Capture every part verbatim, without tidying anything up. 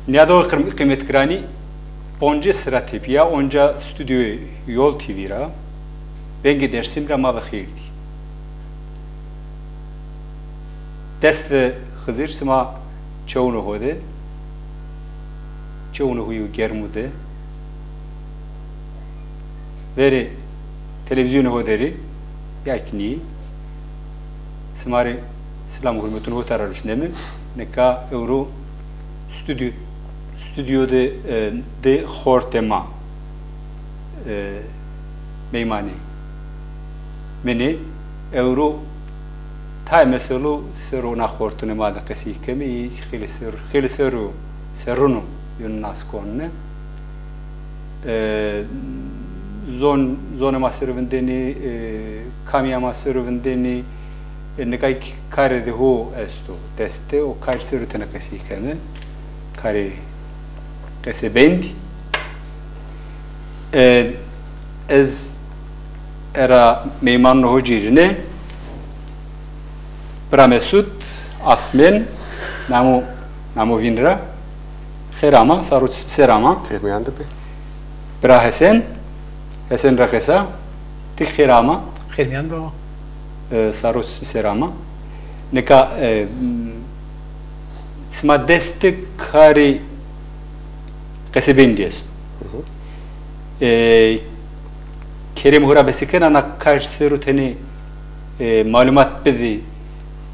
Nîyadoxê qîm-, qîmetgiranî, onca sira tepîya, onca stûdyoyê Yol T V ra, vengê Dêrsim ra ma ve xeyr dî. Dest ve Xizir, sima çewno ho de, çewno ho yo germu de, verê televîzyonê ho derê, ya kî nîyê. Sima rê silam û hurmetûn hota ra rusneme. Nika ewro stûdyo-, stûdyo de, e, di xortê ma, e, meymanê min ê. Ewro tayê meselo ser o na xortûnê ma de qesey keme, xeylê ser, xeylê ser o, serrûn o, yûn nas konne. E, zon, zonê ma ser o vindenê, e, kamîya ma ser o vindenê, e, nika kî karê de ho esto, dest de, o kar ser o tene qesey keme. Karê qesebendî. E, ez era meymanûnê ho cêrîne. Bira Mesut, Asmên, namo, namo vîn ra. Xêr ama, sar û çismî ser ama. Xêr mîyan de bê. Bira Hesen, Hesen ra qesa, ti xêr ama. Xêr mîyan baba. E, sar û çismî ser ama. Nika, e, m, sima dest de karê qesebendî esto. Hı hı. E, kerem hura besikena na kar ser o tenê, e, malumat bidî,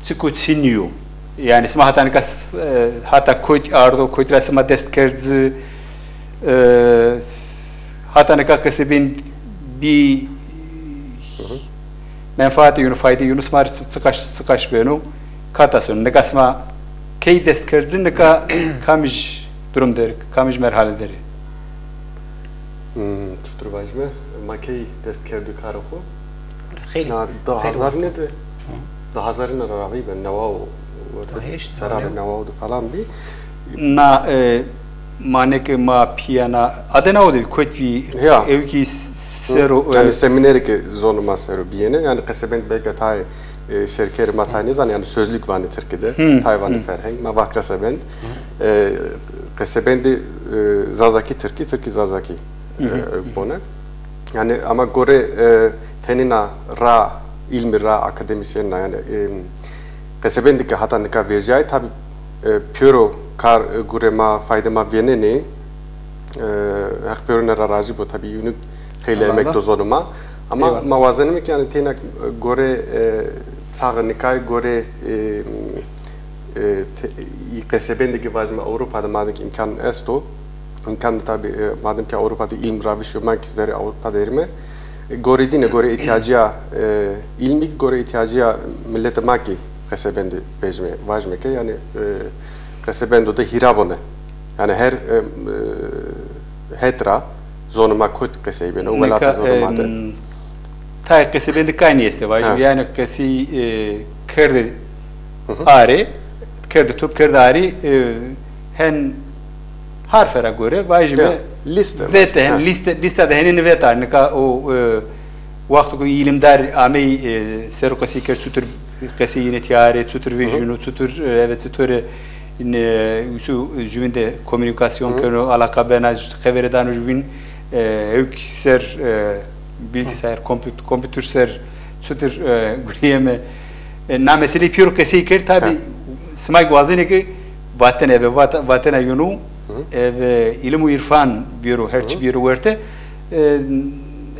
çik û çi nîyo. Yanî sima hata nika s-, e, hata kotî ardo, kotî ra sima dest kerd ci, e, hata nika qesebendî bî, hı hı, menfaatê yûnû, faydê yûnû sima rê çi-, çiqaş, çiqaş beno, kata sono. Nika sima key dest kerd ci, nika kamij durum der, kamij merhale der ê? Hmm, çutir vajîme, ma key dest kerdo karê xo? Xeylê, na, di hezarîne de, di hezarîne ra ravî ben, newa û, sera de newa û di falan bî. Na, e, manê ke ma pîya na, adê na o de kotî, ya, ewkî ser o, e, yanî semînerê ke zonê ma ser o bîyêne, yanî qesebendî belka tayê, e, şêrkerê ma tayê nêzanê, yanî sözlük vanê tirkî de, tayê vanê ferheng, ma va qesebend. E, qesebendî, e, zazakî tirkî, tirkî zazakî, e, bone. Yanî ama gorê, e, tenê na ra, îlmî ra, akademîsyen ra, yanî, e, qesebendî ke hata nika vejîyayî, tabî, e, pêro kar, e, gurê ma, faydê ma vênenê. E, Heq pêrune ra razî bo, tabî yûnû xeylê emek do zonê ma. Ama ma wazenîme ke yanî teyna gorê, e, çaxê nikayî, gorê, e, e, te-, î qesebendê ke vajîme Ewropa de madem ke îmkan esto, îmkan de tabî, e, madem ke Ewropa de îlm ravişîyo, ma kî zerrê Ewropa de erîme. E, gorê dîne, gorê îhtîyacîya, e, îlmî kî, gorê îhtîyacîya miletê ma kî qesebendî vejîme, vajîme ke yanî, e, qesebendo de hîra bone. Yanî her, e, e, het ra zonê ma kotî qesey beno, welatê zonê ma de. Tayê qesebendî kaynî estê vajîme. Yanî qesey, e, kerdê arê, kerdê top, kerdê arê, e, hen harfe ra gore vajîme, lîste vete, hen lîste, lîsta de henêne veta. Nika o, e, wexto ke îlimdar amey, e, ser o qesey kerd, çutir qesey yîne tîya arê, çutir vejîno, çutir, e, eve çitorê, ne, usu, e, juvîn de komunîkasyon keno, alaqa bena, xevere dano juvîn, e, ewk ser, e, bilgisayar, komput-, komputür ser, çutir, e, gurîyeme, e, na meseleyî pêro qesey kerd, tabî sima kî wazenê ke vatena, eve vata-, vatena yûnû, eve îlim û îrfan bêro, her çî bêro werte, e,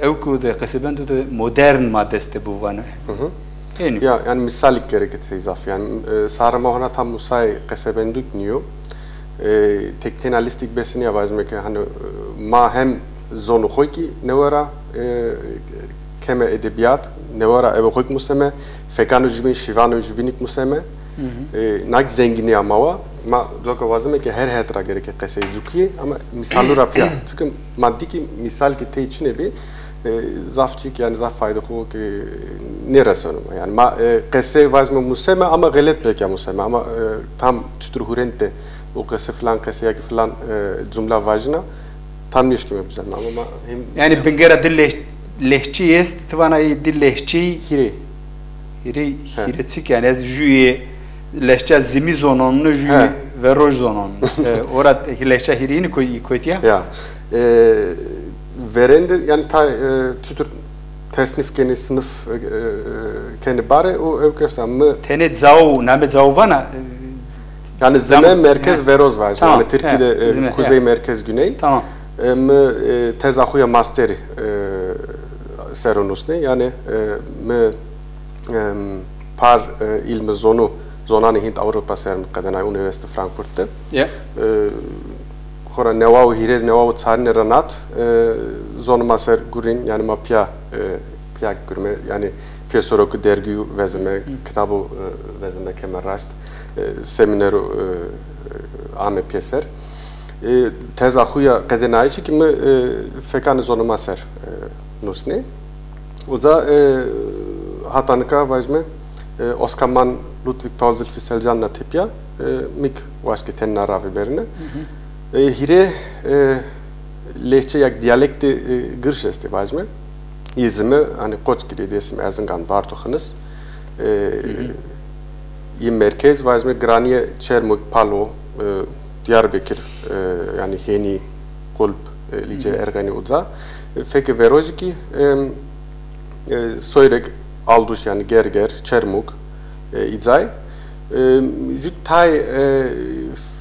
ewk o de, qesebendo de modern ma dest de bibo vano. Enî. Ya, yanî mîsalîk gereke tey zaf. Yanî, e, sarê ma hona tam musayê qesebendû kî nîyo. E, tek teyna lîstik bes nîya vajîme ke, hanî, e, ma hem zonê xo kî newe ra, e, keme edebîyat, newe ra ebe xo kî museme, fekanê jubîn, şîvanê jubînî kî museme. E, na kî zengînîya ma wa. Ma coka wazeme ke her het ra gereke qesey ci kî, ama mîsalû ra pîya. Çike ma dî kî mîsal ke tey çinê bî, e, zaf çîk, yanî zaf faydê xo kî nêreseno ma. Yanî ma, e, qesey vajîme museme ama xelet belka museme. Ama, e, tam çutir hurênd de o qese filan qese ya kî filan, e, cumla vajîna, tam nêşkîme bizanîme ama ma hêm... Yanî bingera di leh-, lehçeyî est, ti vana ê di lehçeyî hîrê. Hîrê, hîrê çik yanî, ez jûyê Lehça zimî zonon, jü He. veroj zonon. E, ora lehça hîrînî ko-, kotîya? Ya. E, verênde, yanî ta, e, çutur tesnîf kenî, sinif, e, e, kenî bare, o ewk esta mi Tenê caw, name caw vana, e, Yanî zam- zime merkez He. veroz vajî. Tamam, Yanî Tirkî he, de, e, zime, kuzey he. merkez güney. Tamam. E, mi, e, teza xo ya masterî, e, ser o nusnê. Yanî, e, mi, em, par, e, îlmi zonu, zonanê Hînd Ewropa ser mi qedenay Unîversîte Frankfurt de. Ya. E, xora newa û hîrê, newa û çarîne ra nat, e, zonê ma ser gurîn, yanî ma pîya, e, pîya gurme, yanî pîya soro ki dergî vezime, Hı. kitabo, e, vezime keme raşt, e, seminero, e, ame pîyeser. E, teza xo ya qedenayîşî ki mi, e, fekanê zonê ma ser, e, nusnê. Uca, e, hata nika vajime, e, Oskaman Ludwig Paul Zülfü Selcan na tepîya, e, mik waşke tenna ra vêberine. Hı hı. E, hîrê, e, lehçe yak diyalektê, e, girş estê vajime. Yê zime, hanî Qoçgirî, Dêsim, Erzingan, Varto, Xinis. E, Hı hı. Yê merkez vajime giranîye Çermug, Palo, e, Diyarbekir, e, yanî Hênî, Qulp, e, Lîce, Hı hı. Erxenî uca. E, fekê verojî kî, em, e, Soyreg, Alduş, yanî Gerger, Çermug, e, îcay. E, jük tay, e,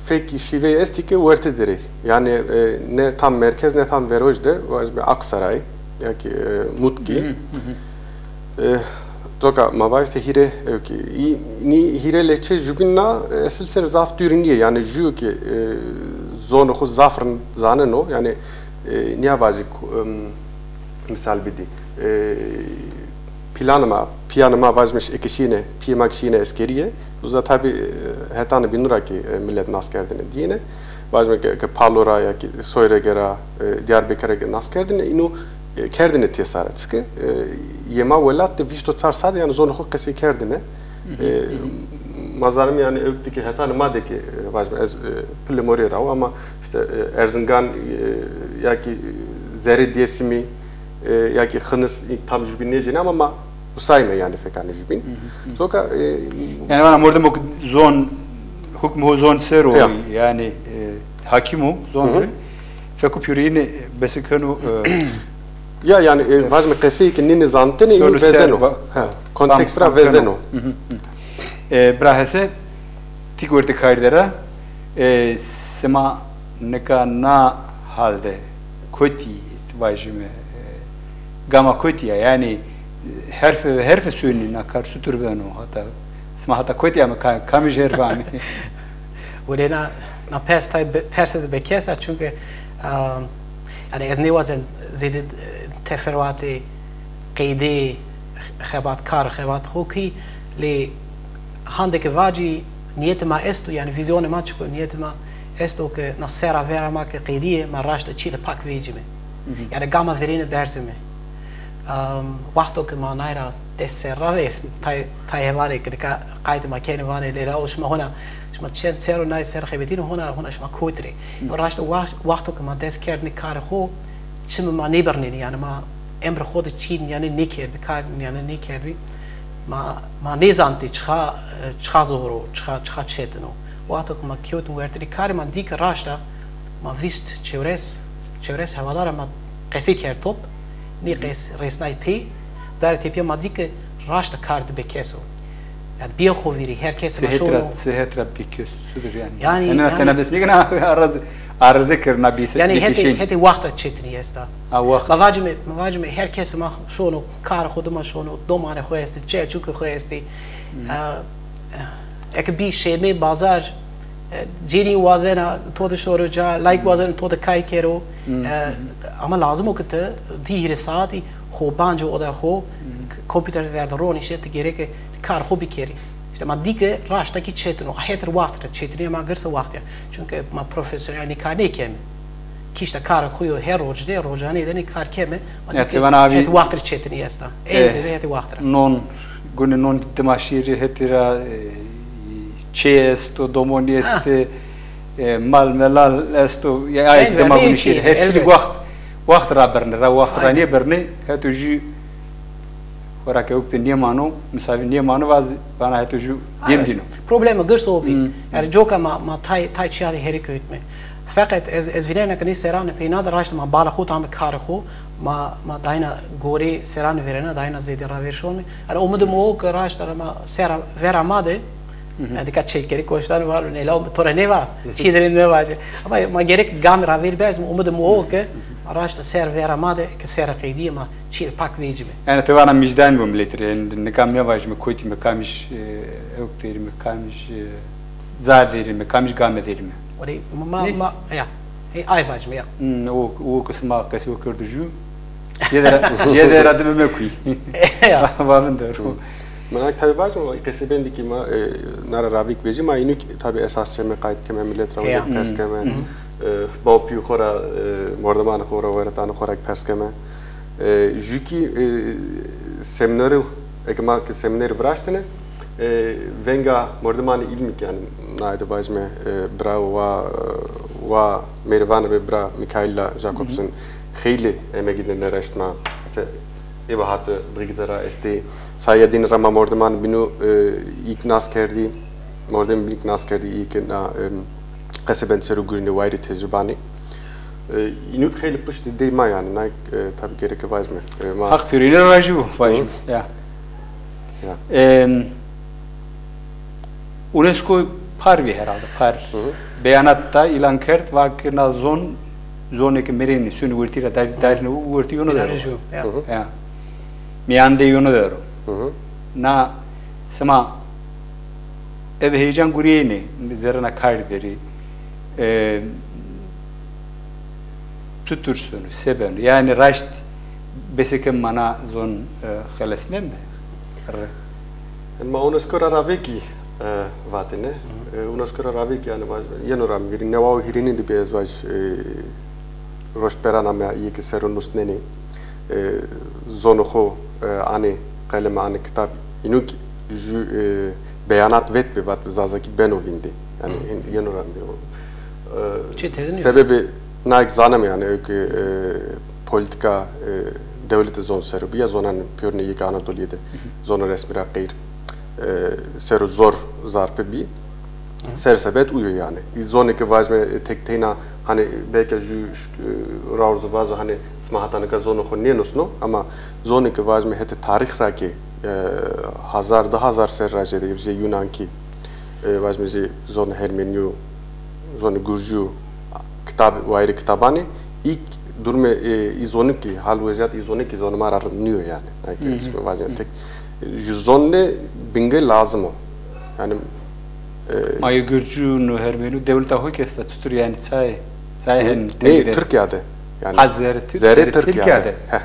fekî şîvey estî ki werte derê. Yanî, e, ne tam merkez ne tam veroj de, vajime Aksaray, ya ki, e, Mutkî. Hı hı, hı hı. E, coka ma vajî te hîrê, e, ki, î-, nî hîrê lehçe jübîn na, e, esil ser zaf dûrî nîyê. Yanî jü ki, e, zonê xo zaf rind zaneno. Yanî, e, nîya vajî ku, em, misal bidî. E, planê ma, pîyanê ma vajîme ş-, eke şîyêne, pîyê ma ki şîyêne eskerîye. Uza tabî, e, hetanê bînû ra ki, e, milet nas kerdêne dîyêne. Vajîme ke, ke Palo ra ya ki Soyrege ra, e, Diyarbekir ra ki nas kerdêne, îno, e, kerdêne têsa ra. Çike, e, yê ma welat de vîst û çar saet yanî zonê xo qesey kerdêne. Hı hı, E, hı hı. Ma zanîme yanî ewk de ki hetanê ma de ki, e, vajîme ez, e, Pilemorîye ra wo ama îşte, e, Erzingan, e, ya ki zerrê Dêsimî, e, ya ki Xinis, î, tam jübîn nêcêne ama ma usayme yanî fekanê jübîn. Hı hı, hı. Coka, e, Yanî vana mordemo ki zon, hukmê ho zon ser o, Ya. yanî, e, hakîm o zon Hı hı. rê, feko pîyorîne bese keno, e, Ya yanî, e, Evet. vajîme qeseyê ki nînê zanitêne, îno Soru ser vezeno. ba-, Ha, kontekst ra fam-, fam-, vezeno. Hı hı, hı. E, bira Hese, ti wertê kardî de ra, e, sima nika na hal de kotî, ti vajîme, e, gama kotî ya, yanî, e, herfe, herfe sonî na kar çutur beno, hata, sima hata kotî ame, ka-, kamij herfe ame? Wele na, na pers tay be-, persê de bekes a, çunke, a, yanî ez nêwazen zêde, e, teferuatê qeydê xebat, kar xebat xo kî, lê hande ke vacî nîyetê ma esto, yanî vîzyonê ma çik o, nîyetê ma esto ke na serra verra ma ke qeydîyê, ma raşta çî de pak vecîme. Hı hı. Yanî gama verêne berzîme. Am, wexto ke ma nay ra des serr ra ver, tay, tay hevalê ke nika qaytê ma kenê vanê Leyla, o şima hona, şima çend serr o nay ser xebetînê, hona, hona şima kotî rê. Hı. Raşta wext-, wexto ke ma dest kerd nê karê xo, çimê ma nêbirnenî, yanî ma emrê xo de çî, yanî nêkerdbî, kar, yanî nêkerdbî. Ma, ma nêzantî çixa, çixa zor o, çixa, çixa çetin o. Wexto ke ma kewtîn wertê nê karî ma dî ke raşta ma vîst çewres, çewres hevala ra ma qesey kerd top. Nê qes resnay pê. Darê tepîya ma dî ke raşta kar di bekes o. Yanî bîya xo vîrî, her kes ma Sihet ra, şono. sihet ra bekes sudur yanî. Yanî, Tena, yanî tena bes nêkena, arz, arze kirna bîse, Yanî hetê, bêkişên. hetê wext ra çetinî esta. Ha, wext. Ma vacîme, ma vacîme her kes ma şono, karê xo dima şono, domanê xo estê, çelçukê xo estê. Hmm. E, eke bî şemê bazar, e, cênî wazena to de şoro ca, layik Hmm. wazena to de kay kero. Hmm. E, Hmm. ama lazim o ke ti di hîrê saetî xo bancê oda xo, Hmm. k-, kompîter ver de ronîşe, ti gereke kar xo bikerî. Îşte ma dî ke raşta kî çetin o. Hetir wext ra çetinîya ma girse wext ya. Çunke ma profesyonel nê kar nêkeme. Kîşta karê xo yo her roj de, rojanê de nê kar keme. Ma dî ke Hetê vana abî het wext ra çetinî esta. En E, zêde hetê wext ra. non, gunê non dima şîrî hetî ra, e, çê esto, domonî Ha. estê, e, mal melal esto, ya, ayek Elbet, dima gunê nê çî, şîrî, her çî elbet. wext, wext ra birnê, ra wext ra Aynen. nêbirnê, heto jü Xora ke ewk de nêmano, misafîr nêmano, vaz vana heto jû dêm dîno. Probleme girs o bî. Hmm. Yanî coka ma, ma tay, tay çîya de herî kewtme. Feqet ez, ez vînena ke nê serane peyna de raşt ma bala xo tame karê xo, ma, ma dayna gorê serane verena, dayna zêde ravêr şome. Yanî umide mi o ke raşt ra ma sera vera ma de, yanî dika çêkerî koştan vano, nê law to ra nêva, çî de nêvace. Ama ma gerek game ravêr berzime, umide mi o ke raşt ser vera ma de, ke sera qeydîye ma çî pak vecîme. Yanî ti vana mîjdanî bo miletî rê, yanî nika mevajîme kotîme, kamij, e, ewk derîme, kamij, e, za derîme, kamij game derîme. Orê ma, ma, ya. Hey, ay vacîme ya. Hmm, o, o ke sima qesê o kerdo jû. Jê de ra, jê de ra dime mekuyî. Ya. Vavin de ro. Hmm. Min ak tabî vacîme, qesebendî kî ma, e, na ra ravêk vecî, ma înû kî tabî esas çeme, qayt keme, milet ra wede pers keme. Hmm. E, baw pîyû xo ra, e, mordemanê xo ra, weretanê xo ra pers keme. E, jû kî, e, semînerî, eke ma ke semînerî viraştene, e, venga mordemanê îlmî kî, yanî, naye de vajîme, e, bira wa, wa mêrivane be bira Mikaîla Jakobsen xeylê emegî de nereşt ma. Îşte, ê ve hate bigîte ra estê. Saya dîne ra ma mordeman bînû, e, îk nas kerdî. Mordem bînî îk nas kerdî, îk na, e, qesebend ser o gurîne wayîrê tecrîbanî. E, înû xeylê piştî dey ma yanî, nay, e, tabî gereke vajîme. E, ma Haq pêrîne ra rajî bo, vajîme. Hı. Ya. Ya. Em, UNESCO par bî herhalde, par. Hı hı. Beyanat da, îlan kerd, va ke na zon, zonê ke mirêne, şonê wertî ra dar-, darîne wertî yono der o. Ya. Hı hı. Ya. Mîyan de yono der o. Hı hı. Na sima eve heyecan gurîyêne, zerrena kardî derî. E, çutur sono, se beno? Yanî raşt besê ke ma na zon, e, xelesneme? Re. Ma UNESCO ra ravêkî, e, vatêne. Hı. E, UNESCO ra ravêkî, yanî, vaj-, yeno ra mi vîrî, newa û hîrênî de bî ez vaj, e, roştberana me yê ke ser o nusnenê, e, zonê xo, e, anê qeleme, anê kitab, înû kî jû, e, beyanat vet bi, vat bi Zazakî beno vîndî. Yanî, hı, hin-, yeno ra mi vîrî. E, çi tezî nîyo? Sebebê nayek zaneme yanî, ewk, e, polîtîka, e, dewlete zon ser o bîya, zonan pêrune yê ke Anadolîye de, hı hı, zonê resmî ra qeyr, e, ser o zor zarpe bî. Hı. Ser sebet uyo yanî. Î zonê ke vajîme, e, tek teyna, hanî, belka jû, e, rawz û vazo, hanî, sima heta nika zonê xo nênusno, ama zonê ke vajîme hetê tarîx ra kî, e, hazar, di hazar serrî ra zêde, zê Yunankî, e, vajîme zê zonê Hermenîyo, zonê Gurcîyo, kitab, wayîrê kitabanê, îk durumê, e, î zonî kî, hal wezîyet î zonî kî zonê ma ra rind nîyo yanî. Hı hı. Yanî, vajîme, hı, tek, e, jû zonê bingê lazim o. Yanî, e, ma yê Gurcûn û Hermenî û dewleta ho kî esta, çutur yanî, çayê, çayê, hı, hen nê, tengî de? Tirkîya de. Yanî, ha, zerrê Tirk-, zerrê, zerrê Tirkîya de. Tirkîya de. Heh.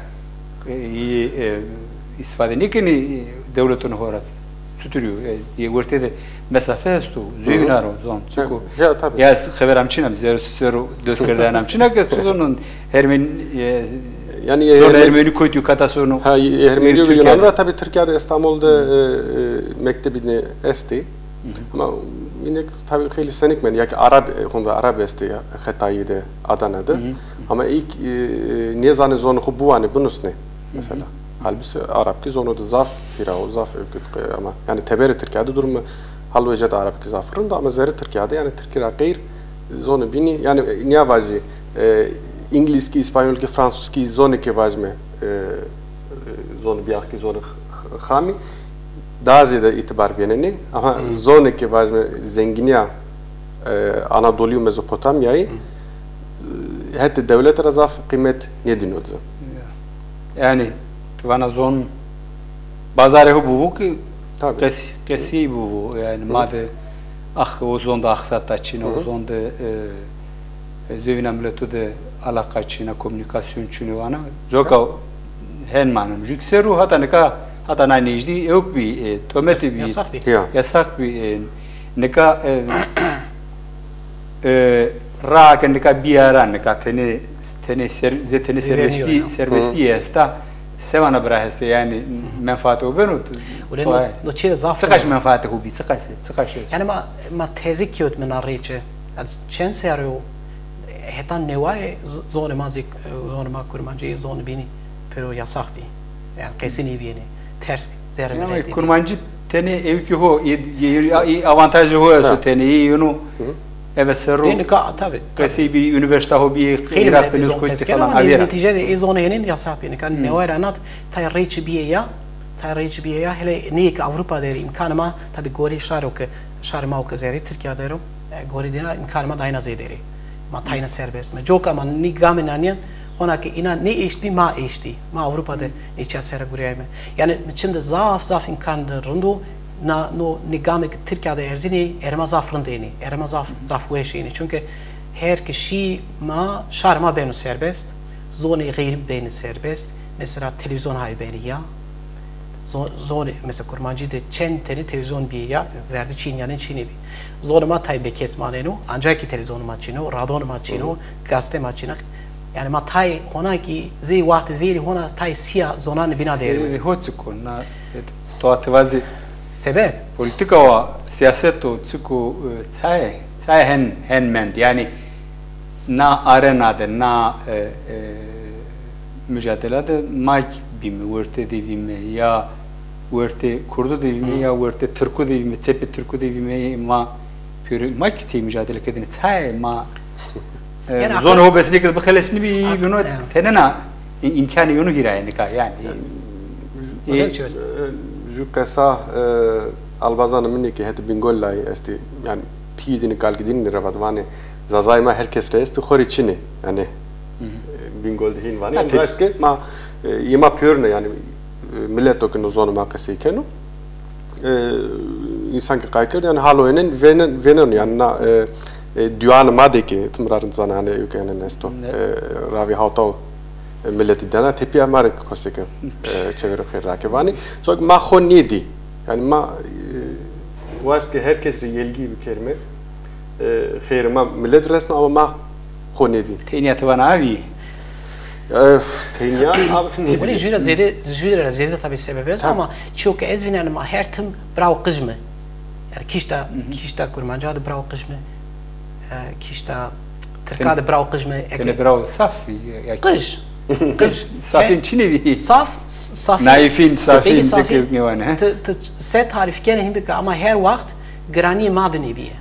E, yê, e, îstîfade nêkenê, e, dewletûn ho ra, çutur yo? E, yê wertê de mesafe esto, zewîna ro zon. Çiko ya, tabî. Ya, xeberam çin a, zero, zero dozkerdayan am çin a ke, çi zonon Hermen-, e, yanî, zon Hermen-, Hermenî kotî yo, kata sono. Ha, yê Hermenî, e, ve Tirkîya Yunan de ra, tabî Tirkîya de, Îstanbul de, hı, e, e, mektebî nê estê. Hı hı. Ama yine tabî xeylî senik mend, ya ki Arab, e, honda Arab estê ya, Xetayî de, Adana de. Hı hı. Ama ilk, e, nêzanê zonê xo biwanê, binusnê mesela. Hı hı. Halbusî Arabkî zono de zaf pîra o, zaf ewkit, e, ama yanî teberê Tirkîya de durum hal wecîyet Arabkî zaf rind o, ama zerrê Tirkîya de yanî Tirkî ra qeyr zonê bînî, yanî, e, nîya vajî, e, Îngilîzkî, Îspanyolkî, Fransuzkî zonê ke vajîme, e, e, zonê bîyaxkî, zonê x-, x-, xamî, daha zêde îtîbar vênenê. Ama, hmm, zonê ke vajîme zengînîya, e, Anadolî û Mezopotamyayî, hmm, e, hetê dewlete ra zaf qîmet nêdîno ci. Ya. Yanî, ti vana zon bazarê ho bivo ki, tabî, qesî, qesî bivo. Yanî, hı, ma de ax, o zon de axsata çin a, hı hı, o zon de, e, e, zewîna mileto de alaqa çin a, komunîkasyon çin o, ana. Coka, hı, hen manon. Jû ki ser o hata nika, hata na nêjdî ewk bî, e, tometî bî, yasaq bî. Ya. Yasaq bî, e, nika, e, e, raa ke nika bîya ra, nika tenê, tenê ser-, zê tenê serbestî, serbestî esta. Se vana bira hese, yanî, menfaatê ho beno? Ule no, no çî de zaf. Çiqaş menfaatê ho bî, çiqaş, çiqaş. Yanî ma, ma tezî kewtme na rê çi. Yanî çend serrî yo, heta newayê z-, zonê ma zî, zonê ma kurmancî, zonê bînî pêro yasaq bî. Yanî qesî nêbîyêne. ters zerre mi rê dî. Kurmancî tenê ewkî ho, ê, ê, ê avantajê ho esto tenê, ê yeno eve serro. Ê nika, tabi, tabi. Qesey bî, unîversîta ho bî, Îraq de nêz koştî falan, ama avêra. Netîcede ê zonê henên yasaq bî. Nika neway ra nat, tay rê çi bîye ya, tay rê çi bîye ya, hele neyê ke Ewropa der î, îmkanê ma, tabi gorê şaro ke, şarê ma o ke zerrê Tirkîya der o, e, gorê dîna îmkanê ma dayna zêderî. Ma tayna serbest me. Coka ma nî gamê nanîyan, hona ke îna nêeştbî, ma eştî. Ma Ewropa de nê çîya ser ra gureyayme. Yanî mi çin de zaf, zaf îmkan de rind o. Na, no, nê gamê ke Tirkîya de erzînê, erê ma zaf rind ênê. Erê ma zaf, zaf weş ênê. Çunke her ke şî ma, şarê ma beno serbest, zonê xeyrî benê serbest. Mesela televîzyon hay benê ya. Zo-, zonê, mesela kurmancî de çend tenê televîzyon bîyê ya, verdî çîn yanî çînê bî. Zonê ma tay bekes maneno, ancak kî televîzyonê ma çîn o, radonê ma çîn o, gazete ma çîn a. Yanî ma tay hona kî zey waxtê verî hona tay sîya zonanê bîna der. Sêrê ho çik o, na, e, to ti vazî. Sebeb? Polîtîka wa, sîyaset o, çik o, e, çayê, çayê hen, hen mend. Yanî na arena de, na, e, e, mucadela de ma kî bîme, wertê de bîme, ya wertê Kurdo de bîme, ya wertê Tirko de bîme, çepê Tirko de bîme, ma pêro, ma kî tey mucadele kerdêne. Çayê ma, e, zonê ho bes nêkerd bixelesnîbî, vino tenêna, e, îmkanê yeno hîra yê nika, yanî. Hocam, e, çi ver? Ju qesa, e, albazanê min ê ke hetê Bîngol layî estê, yanî pîyê dînî, kalkê dînî rê vat, vanê, Zazayê ma her kes rê estê, xo rê çin ê. Yanî, e, Bîngol de hîn vanê. Yanî raşt ke ma, e, yê ma pêrune, yanî, e, milet o ke no zonê ma qesey keno. E, însan ke qayt kerd, yanî halo ênen, vênen, vênen, yanî na, e, e, dîwanê ma de ke, tim ra rind zana, hanî ewk ênen esto. E, ravê hawtaw, e, miletî dena, tepîya ma rê koseke, e, çeverê xêr ra ke vanî. Çonke ma xo nêdî. Yanî ma, e, waşt ke her kes rê yelgî bikerîme. E, xêrê ma milet resno ama ma xo nêdî. Tenya ti vana avî? E, tenya avî nêdî. Welê jû ra zêde, jû ra zêde tabî sebeb esto ama çîyo ke ez vînenî ma her tim biraw qij me. Yanî kîşta, kîşta kurmanca de biraw qij me. E, kîşta tirka de biraw qij me. Tenê biraw saf, ya qij. Qij. Safîn çinê bî? Saf, safîn. Naîfîn, safîn, peki safîn, zikir nêwane, he? Ti, ti se tarîf kenê hindike ama her waxt giranîyê ma de nêbîye.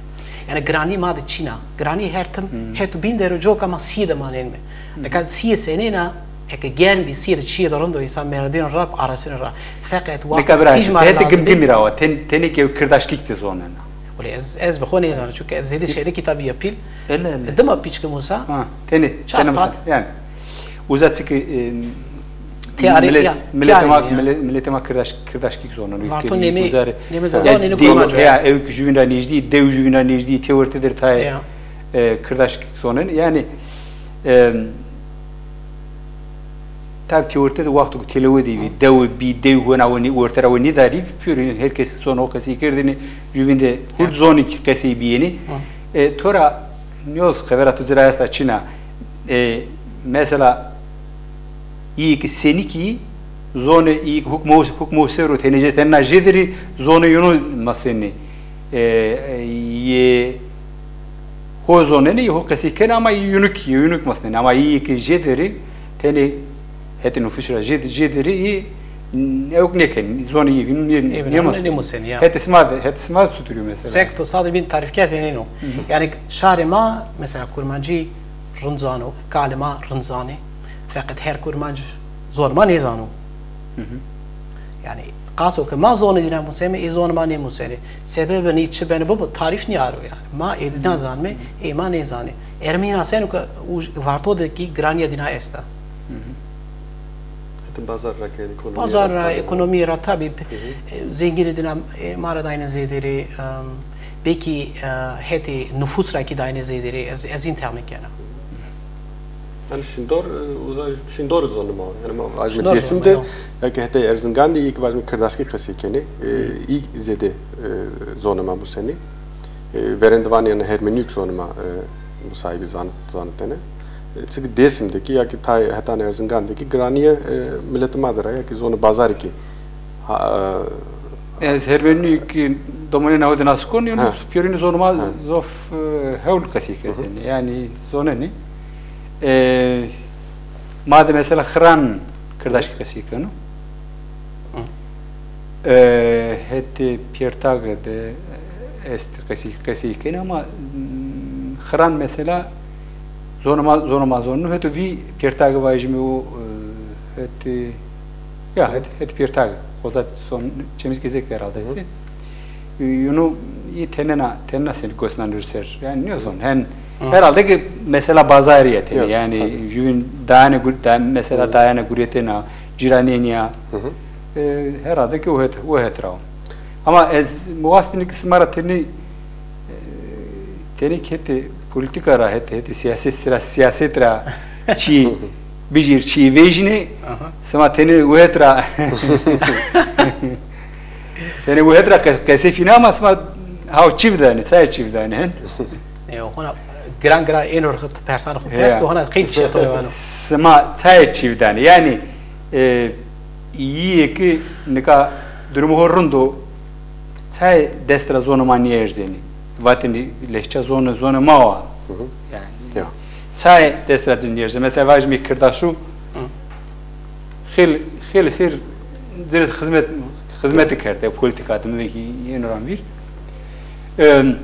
Yanî giranîyê ma de çin a. Giranî her tim het û bîn der o, coka ma sîyê de manenîme. Nika sîyê senên a, eke germ bî, sîyê de çîyê de rind o, însan merdîn ra arasîn ra. Feqet wexto tîj ma ra lazim bî. Hetê gimgimî ra wa, ten-, tenê ke kirdaşkî kî zonena. Wele ez, ez bi xo nêzana, çunke ez zêde şêrî kitabî ya pîl. Ele, ele. Dima pîçke Musa. Ha, tenê, tenê Musa. Yanî, uza çike, e, milet-, miletê ma, mile-, miletê ma kirdaş-, kirdaşkî zonen. Varto nêmê, nêmê Zaza, nêmê kurmanc. Ya, ewk jûvîn ra nêjdî, dew jûvîn ra nêjdî, têwerte der tayê, e, kirdaşkî zonen. Yanî, e, Tabî têwerte de wexto ke têlewe de bî, dewe bî, dew hona we nê-, werte ra we nêdarî, pêro her kes zon o qesey kerdêne, jûvîn de hurd zonî kî qesey bîyêne. E, to ra nîyoz xevera to ci ra esta çin a. E, mesela, îyê ke senî kî zonê îyê ke hukmo, hukmo ser o tenê jê, tenêna jêderî zonê yeno mesenê. E, e, yê ho zonenê, yê ho qesey kenê ama yê yunuk, yê yunuk mesnenê. Ama yê ke jêderî, tenê hetê nufus ra jê-, jêderî, yê ewk nêkenê, zonê yê vînû nê-, nêmesenê. Nêmesenê ya. Hetê sima de, hetê sima de çutur yo mesela? Sek to sade bîn tarîf kerdêne nêno. Yanî şarê ma, mesela kurmancî rind zano, kalê ma rind zanê. Feqet her kurmanc zonê ma nêzano. Yanî, qaso ke ma zonê dîna museme, ê zonê ma nêmusenê. Sebebê nî çi beno bibo, tarîf nîyaro yanî. Ma ê dîna zanime, ê ma nêzanê. Ermenî na seno ke uj-, varto de kî giranîya dîna esta. Hetê bazar ra ke ekonomîye ra. Bazar ra, ekonomîye ra tabî, e, zengînê dîna, e, ma ra dayne zêderî, em, belkî, e, hetê nufus ra kî dayne zêderî, ez, ez hîn tehmîn kena. Yanî şindor, e, uza şindor zonê ma. Yanî ma vajîme Dêsim de, ya kî hetê Erzingan de, ya kî vajîme kirdaskî qesey kenê. E, î zêde, e, zonê ma musenê. E, verên de vanê yanî hermenîyuk zonê ma, e, musayîbî zanit-, zanitene. E, çike Dêsim de kî ya kî tay hetan Erzingan de kî giranîye, e, miletê ma der a, ya kî zonê bazarî kî. Ha, e, ez hermenîyuk domonêna ho de nas kon, yanî pêrune zonê ma zof, e, hewl qesey kerdêne. Yanî zonenê. E, ma de mesela Xiran kirdaşkî qesey keno. E, hetê pêrtagî de est qesî, qesî kenê ama, mm, xiran mesela zonê ma, zonê ma zonî no, heto vî pêrtagî vajîme o, e, hetê, ya, het, hetê pêrtagî. Xozat son çemîz gezek de herhalde estê. Yunu yi tenena, tenena seni gosnan ser. Yani ne zon, hen herhalde ki mesela bazarî ya tenê. Yani jüvin dayane gu-, da-, mesela dayane guretena, ciranênî ya. E, herhalde ki o het, o het ra o. Ama ez mi wastîne ki sima ra tenê, e, tenê ki hetê polîtîka ra, hetê, hetê siyaset ra, siyaset ra çî bijîr, çî vejîne, sima tenê o het ra, tenê o het ra qe-, qesey fîne ama sima haw çî vidanê, çayê çî vidanê, hen? E, hona giran giran êno rixit, persan xo pers ki hona qeyd şeto vano. Sima çayê çî vidanê. Yani, e, Îyê ki nika durumê ho rind o, çayê dest ra zonê ma nêerzenî? Vatênî lehçe zonê, zonê ma wa. Yani, çayê dest ra ci nêerzenî? Mesela vajîme Kirdaşû xêl, xêl ser ci rê xizmet, xizmetî kerde, polîtîka de, mi vekî yeno ra vîr. Em,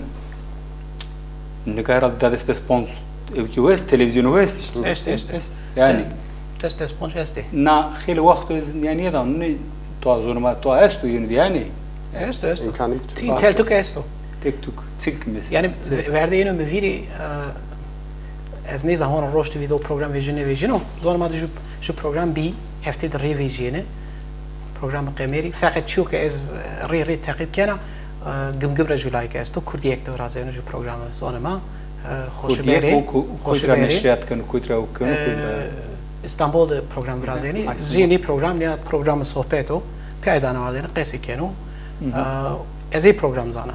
nika herhalde da des des ponc ewkî ho est, televîzyonî ho est îşte. Est, est. Est. Yani. Des des ponc estê. Na xêlê wexto ez, yani, nêdano, nê, to zonê ma, to esto yeno de, yani. Esto, esto. Îmkanî çik. Tî tel tuk esto. Tek tuk, çik mesela. Yani, ve-, verdê êno mi vîrî, e, ez nêzan hona roştî vîdeo program vejîno nêvejîno. Zonê ma de ju, ju program bî, heftê de rê vejîyêne. Programê qemerî. Feqet çîyo ke ez, e, rê rê teqîb kena, e, Gimgim ra ju layik esto. Kurdîyek de virazeno ju programê zonê ma. E, Kurdîyek Xoşiberê, o ku-, kotî ra Xoşiberê. Neşrîyat keno, kotî ra o keno, kotî ra. E, Îstanbul de program virazenî. Zî nî program, nîya programê sohbet o. Pîyay dana ardêne, qesî keno. E, ez ey program zana.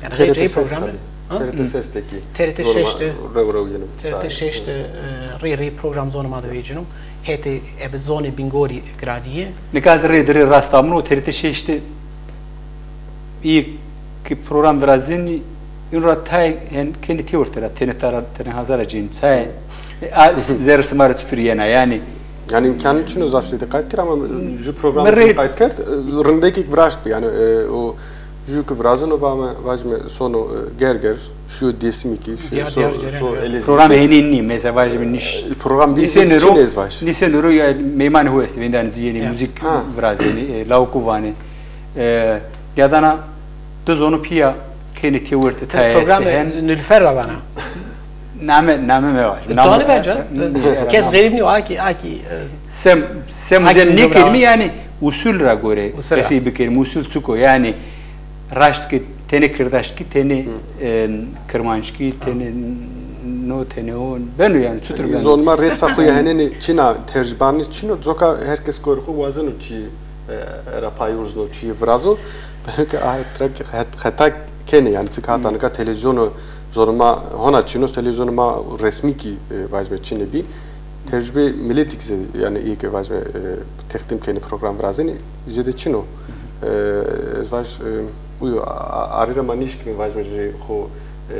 Yani T R T rê, rê ses program. Tabii. Ha? T R T ses de ki. T R T şeş de. Rew rew yeno. T R T şeş de, e, rê rê program zonê ma de vecîno. Hetê ebe zonê Bingolî giranîye. Nika ez rê di rê rasta min o T R T şeş de. Î ki program virazenî, ino ra tayê hen kenê têwirte ra, tenê ta ra, tenê hazar ra cênî. Tayê, e, a, zerrê sima ra çitur yena, yani. Yani îmkanî çin o zaf zêde qayt kir ama ju program rê qayt kerd, e, rindekî viraşt bi, yani, e, o ju ki virazeno vame, vajime sono, e, Gerger, şîyo Dêsimî ki, şîyo so, so Elezîzî. Program henî nî, mesela vajime nîş. E, program bî nîseno ro, nîseno ro ya meymanê ho estê, vendanê ci yenê, muzîk virazenî, e, lawikû vanê. E, ya dana di zonû pîya kenê têwirte, tayê estê hen. Nilüfer ra vana. Name, name mevaj. Name, dane ben can. Kes xerîb nîyo, a kî, a kî, e, sem, sem zem nêkerîme, yani usul ra gore qesey bikerîme, usul çik o, yani raşt ki tenê kirdaşkî, tenê, e, kirmanckî, tenê no, tenê o, beno yani, çutur beno. Zonê ma rêça xo ya henênî çin a, tercbanî çin o, coka her kes gorê xo wazeno çî, e, era pay urzno, çî virazo. Belkî a trak het-, heta kenê, yani çik hata nika televîzyonê zonê ma hona çin o, televîzyonê ma resmî kî, e, vajime çinê bî. Tecrübê miletî kî zêde, yani îyê ke vajime, e, teqdîm kenê program virazenî, zêde çin o. E, ez vaj, e, uyo, a, a, arî ra ma nêşkîme vajime jê xo, e,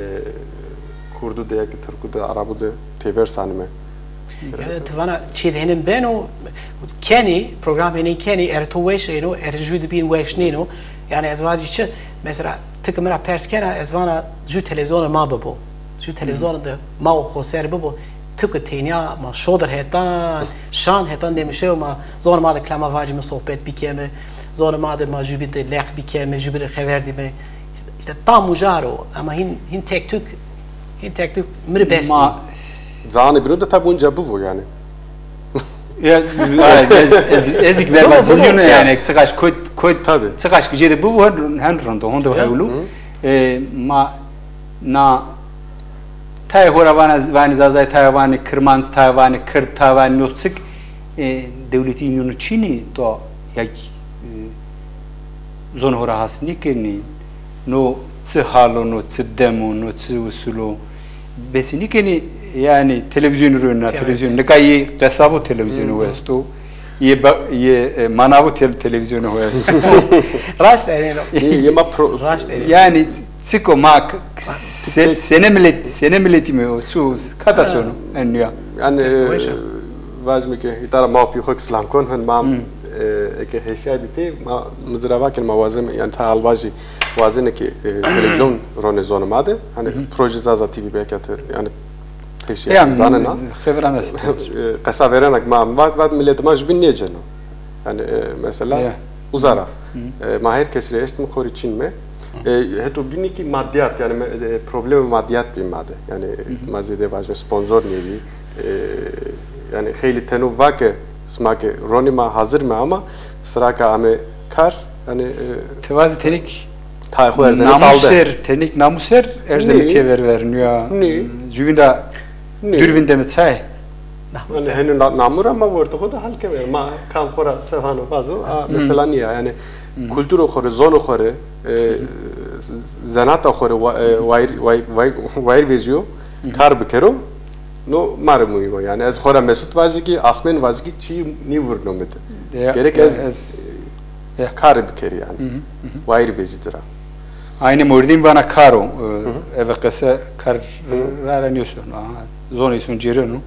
kurdû de ya ki tirkû de, erebû de têver sanîme. E, ti vana çî de henên beno, kenî, program henên kenî, erê to weş êno, erê jû de bîn weş nêno. Yani ez vajî çi, mesela, ti ki mi ra pers kena, ez vana jû televîzyonê ma bibo. Jû televîzyonê de ma û xoser bibo. Ti ki tenya ma şodir hetan, şan hetan nêmişeyo ma zonê ma de kilama vacîme, sohbet bikeme, zonê ma de ma jûbîn de leq bikeme, jûbîn rê xever dîme. Îşte tam uca ro, ama hîn, hîn tek tuk, hîn tek tuk mi rê bes nîyo. Ma zanê bîno de tabî unca bibo yani. Ya, ez, ez, ez ki verva zînîyono yani, çiqaş kot, kot, tabii, çiqaş ki jêde bibo, hen, hen rind o, honde hewlu. E, ma na tayê ho ra vana, vanê Zazay, tayê vanê Kirmanc, tayê vanê Kird, tayê vanê no çik, e, dewletî nîno çinî, to ya ki, e, zonê ho ra has nêkenî, no çi hal o, no çi dem o, no çi usul o, besî nêkenî, yani televîzyonî ro na, televîzyon. Nika yê qesavo televîzyonî ho esto, yê ba-, yê, e, manavo tel-, televîzyonî ho esto. Raşt erêno. Yê, yê ma pro- Raşt erêno. Yani çik o ma k-, se-, senê milet, senê miletîme o, çu kata sono en nîya. Yani, e, vajîme ke îta ra ma û pîyê xo ki silam kon, hen ma E, eke hêşîyaybî pê, ma, mi ci ra vakin, ma wazeme, yanî, ta albajî wazene ke, e, televîzyon ronê zonê ma de. Hanî, proje Zaza T V belkî ti, yanî, hêşîyaybî zanena. Xeberan est. E, qesa verena ke ma vat, vat miletê ma jubîn nêceno. Yanî, e, mesela, uza ra. E, ma her kes rê eştme, xo rê çînme. E, heto bînî kî madîyat, yanî, me-, e, problemê madîyat bî ma de. Yanî, ma zêde vajin sponsor nêbî. E, yanî, xeylî teno va ke, sima ke ronî ma hazir me ama sira ke ame kar, yanî, e, ti vazî tenêk tayê xo erzene talde. Namuser, tenêk namuser erzeme pê ver ver nîya. Nî. Juvîn ra dûr vindeme çay. Yanî, henî na-, namû ra ma wertê xo de hal keme. Ma kam xo ra se vano vazo, a, mesela nîya. Yanî, kulturo xo rê, zono xo rê, e, z-, z-, zenata xo rê wa-, e, wayîr, way-, way-, wayîr vejîyo, kar bikero. No ma rê muhîm o. Yanî ez xo ra Mesut vajî kî, Asmên vajî kî çî nîvurno mi de. Gerek ez, ez karê bikerî yanî. Wayîr vejî ci ra. Aynî mordîm vana kar o. E, eve qese kar ra ra nêsono. Aha. Zonê îson cêreno.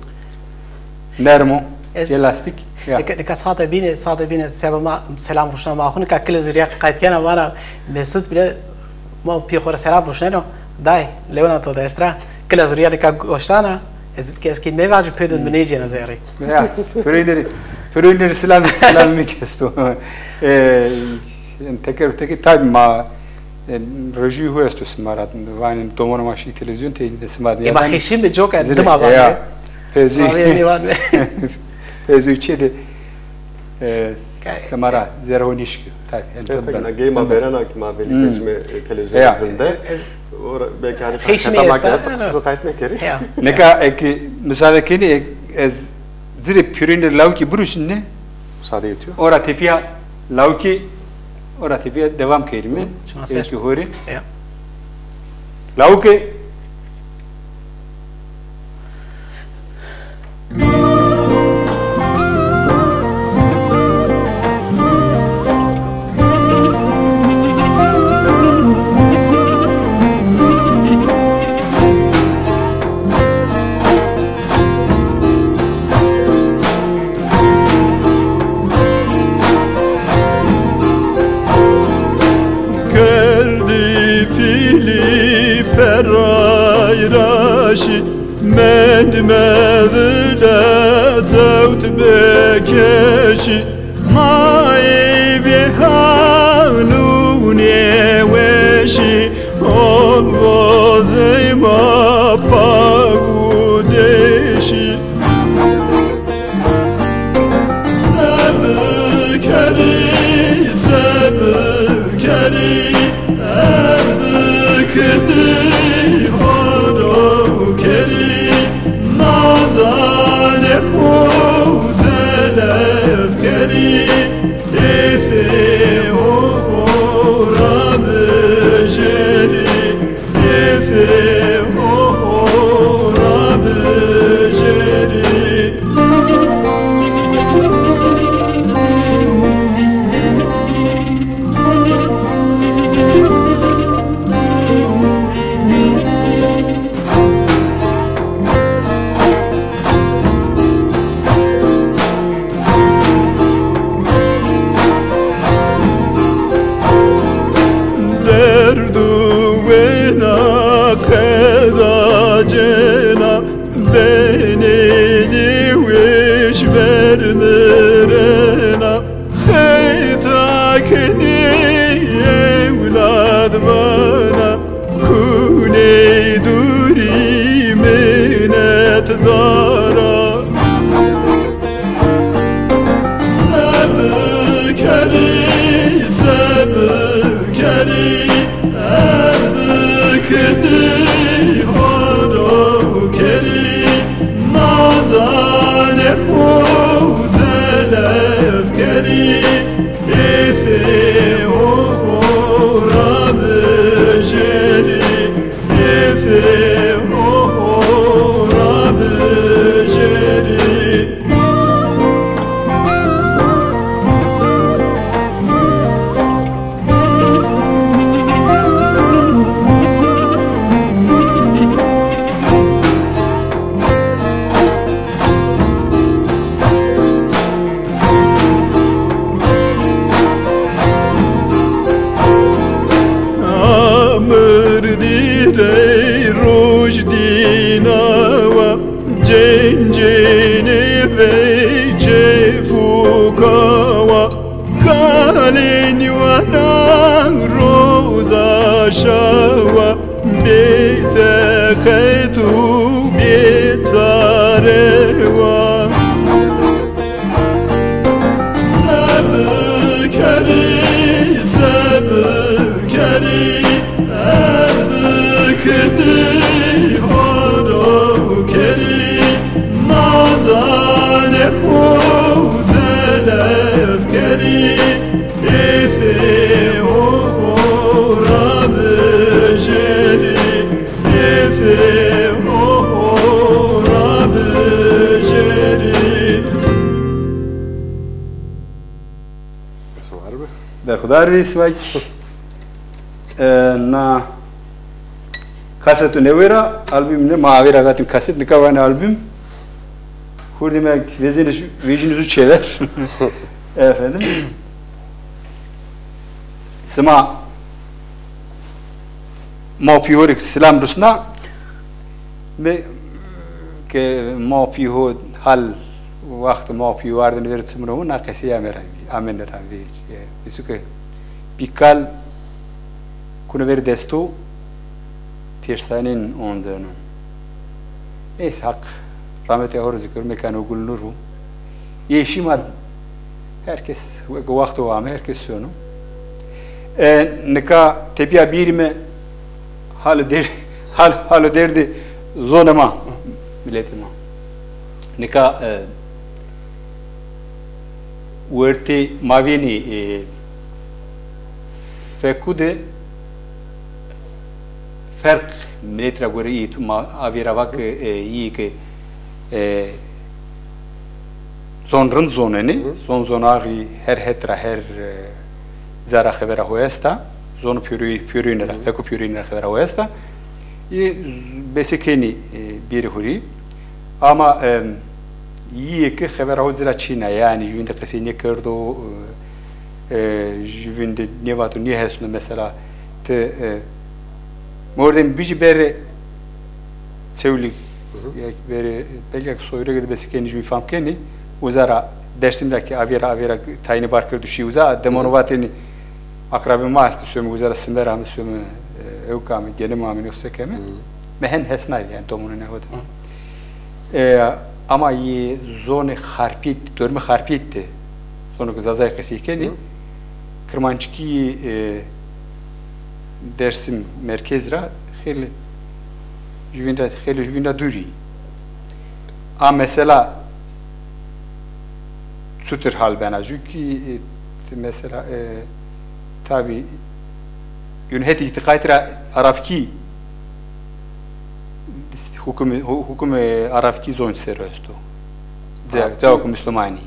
Nerm o. Elastîk. Ya. Nika, nika sade bîne, sade bîne seba ma selam ruşna ma xo nika kile zurîya qayt kena vana Mesut bile ma pî xo ra selam ruşneno. Day, lewena to de estra. Kile zurîya nika goştana. Ez, ez kî mevajî pê de mi nêcêna zerrî. Ya, pêroyînê rê, pêroyînê rê selam, selam mi kî esto. E, teker teker tabî ma, e, rojî hu esto sima ra. Vanê domonê ma şî televîzyon teyîne sima de. E, ma xeşîn bi coka dima vanê. Pezî. Pezî çê de. E, sima ra zerrê ho nêşikîyo. Tabî. Yanî, tabî, na gey ma verena kî ma velî kejime, e, televîzyon zinde. Ora belkî hanî xeşîme ma esta, ke esta, qisû qayt mekerî. Nika eke musade kenî, e, ez ci rê pêroyînê lawikî biruşnî. Musade yetiyor. Ora tepîya lawikî, ora tepîya devam kerîme. Çima ser. Belkî ho rê. Lawikê Kerdî pîlî perray ra şî, mend mevile cewt bekeşî. Mayê bêhal û nêweşî, olvozê ma pag û deşî. Se bikerî, se bikerî, ez bikindî horo kerî, na canê xo telef kerî, hêfê ho ra bijerî. Hêfê ho ra bijerî. Derd û wêna qeda cêna, benê nêweş ver mirena. Xeyta kenê ewlad vana, kunê dûrî minetdara. Se bikerî, se bikerî, ez bikindî horo kerî, na canê xo telef kerî, hêfê ho ra bijerî. Hêfê ho ra bijerî. Ey çêf û kawa, kalên wana roza şawa, bêteqet û bêçare wa. Se bikerî, se bikerî, ez bi kidî horo kerî, nazanê xo telef kerî, êfê ho ho ra bijêrî, êfê ho ho ra bijêrî. Berxudar bî, sivay. E, na kaseto newê ra, album ne, ma avê ra vatîm kaset, nika vanê album. Hurdîme vezêne vejîne zu çêver. Efendim. Sima ma pîyorî silam rusna. Mi ke ma pî ho hal, wext ma pî wardin ver çimno, na qesey ame ra, amene ra vîr. E, îsu ke pîkal kuno ver desto, pêrsanên onzeno. Neyse, Haq rahmetê ho ro zikir, mekano gulnur bu. Yeşî ma, herkes, weke wexto ame, herkes sono. E, nika tepîya bîrîme halo der-, hal-, halo derdê zonê ma, miletê ma. Nika, e, wertê ma vênî, e, feku de ferq milet ra gore î tu ma avê ra vake, e, î ke, e, zon rind zonenî, zon zonaxî her het ra, her, e, ca ra xevera ho esta, zon pîyorî-, pîyorîne ra, fek û pîyorîne ra xevera ho esta. Î z-, bese kenî, e, bêrê hurî. Ama, e, yî ke xevera ho ci ra çîn a, yanî jûvîn de qesey nêkerdo, e, e, jûvîn de nêvato, nêhesno mesela ti, e, mordem bijî berê Çewlîg, ya ki berê, belkî soyrege de bese kenî jûvîn fam kenî, uza ra Dersim ra ki avê ra, avê ra tayîne bar kerdo şî uza, demono vatênî akrabê ma estê, some uza ra sime ra ame, some, e, ewk ame, genê ma ame, nêsê se ke ame. Mi hen hesnayî, yanî domonê ho de. E, ama yê zonê Xarpêt, dormê Xarpêt de, zono ke Zazayî qesey kenî, Kirmanckî, e, Dersim merkez ra xeylê jûvîn ra, xeylê jûvîn ra dûr î. A mesela çutir hal bena? Jû kî, e, mesela, e, tabî, yûn hetê îtîqatî ra Arabkî, hukumi, hu-, hukumi Arabkî zonc ser o esto. Ce-, Arabkî, cawakî muslumanî.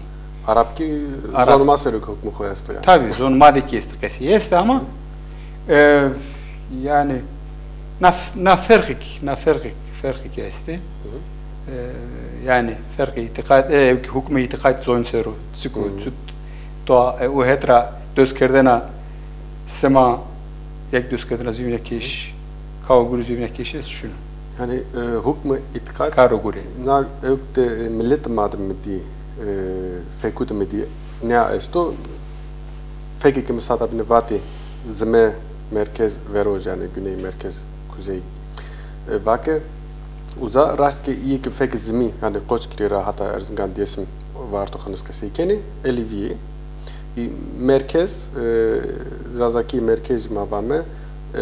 Arabkî Arab- zon ma ser o kî hukmê xo esto yanî. Tabî, zon ma de kî est, qesey est ama, e, yanî na f-, na ferqik, na ferqik, ferqik estê. E, yanî ferqê îtîqat, e, hukmê îtîqat zonc ser o. Çik o, çut, to, e, o het ra dozkerdena sima, yek dozkerdena zûvîna kêş, kawa gurî zûvîna kêş est şino. Yanî, e, hukmê îtîqat karo gurî. Na ewk de, e, milet ma de mi dî, e, fekû de mi dî, nîya esto, fekê ke mi sata bîne vatê zime merkez veroj, yanî güney merkez kuzey. E, vake, uza rast ke îyê ke fekê zimî, yanî Qoçgirî ra heta Erzingan, Dêsim, Varto, Xinis qesey kenê, elî vîyê. Î merkez, e, Zazakî merkez ma vame, e,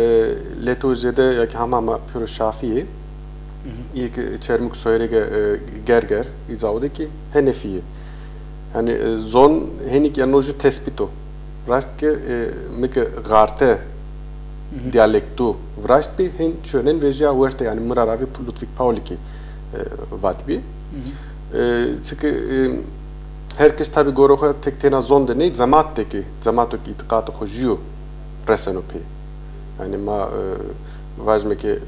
leto zêde ya ki hama ma pêro şafî yê. Îyê ke Çermûg, Soyrege, e, Gerger, î cawo de kî henefî yê. Yanî, e, zon henî kî ya no jû tespît o. Rast ke, e, mi ke Xarte dîyalekto viraştbî, hên çîyonen vejîya werte, yanî mi ra ravê Ludwig Pauli kî, e, vatbî. E, çike, e, her kes tabî gorê xo tek tena zon de ney, cemat de kî, cemato kî îtîqato xo jûyo reseno pê. Yanî ma, e, vajime ke, e,